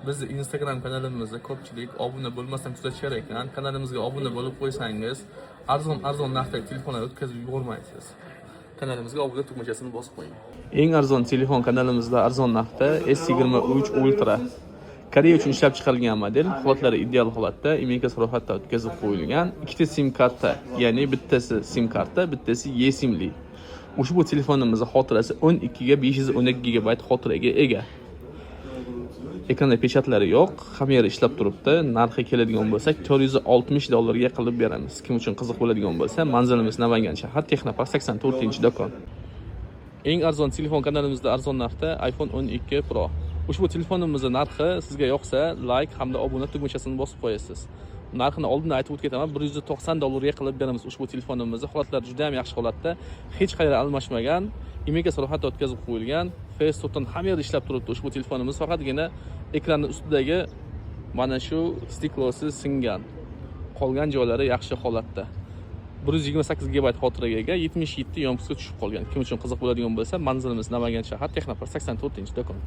Bizni Instagram kanalimizda ko'pchilik obuna bo'lmasdan kuzatishar ekan. Kanalimizga obuna bo'lib qo'ysangiz, arzon arzon narxdagi telefonlar o'tkazib yubormaysiz. Kanalimizga obuna tugmachasini bosib qo'ying. Eng arzon telefon kanalimizda arzon narxda S23 Ultra. Koreya uchun ishlab chiqarilgan model, holatlari ideal holatda, IMEI ro'yxatdan o'tkazib qo'yilgan. Ikkita SIM karta, ya'ni bittasi SIM karta, bittasi eSIMli. Ushbu telefonimizning xotirasi 12 ga 512 gigabayt xotiraga ega. Ekranda печать lari yo'q, hamma yeri ishlab turibdi. Narxi keladigan bo'lsak, 460 dollarga qilib beramiz. Kim uchun qiziq bo'ladigan bo'lsa, manzilimiz Namangan shahar, Texnopark 84-do'kon. Eng arzon telefon kanalimizda arzon narxda iPhone 12 Pro. Ushbu telefonimizning narxi sizga yoqsa, like hamda obuna tugmachasini bosib qo'yasiz. Narxini oldindan aytib o'tib ketaman, 190 dollarga qilib beramiz ushbu telefonimizni. Holatlari juda ham yaxshi holatda, hech qayerda almashmagan, IMEI ro'yxatdan o'tkazib qo'yilgan, Face 90 hamma yerda ishlab turibdi ushbu telefonimiz. Faqatgina ekranni ustidagi mana shu стекло si singan. Qolgan joylari yaxshi holatda. 128 gigabayt xotiraga ega, 77 ёмкость ga tushib qolgan. Kim uchun qiziq bo'ladigan bo'lsa, manzilimiz Namangan shahar, Texnopark 84-do'kon.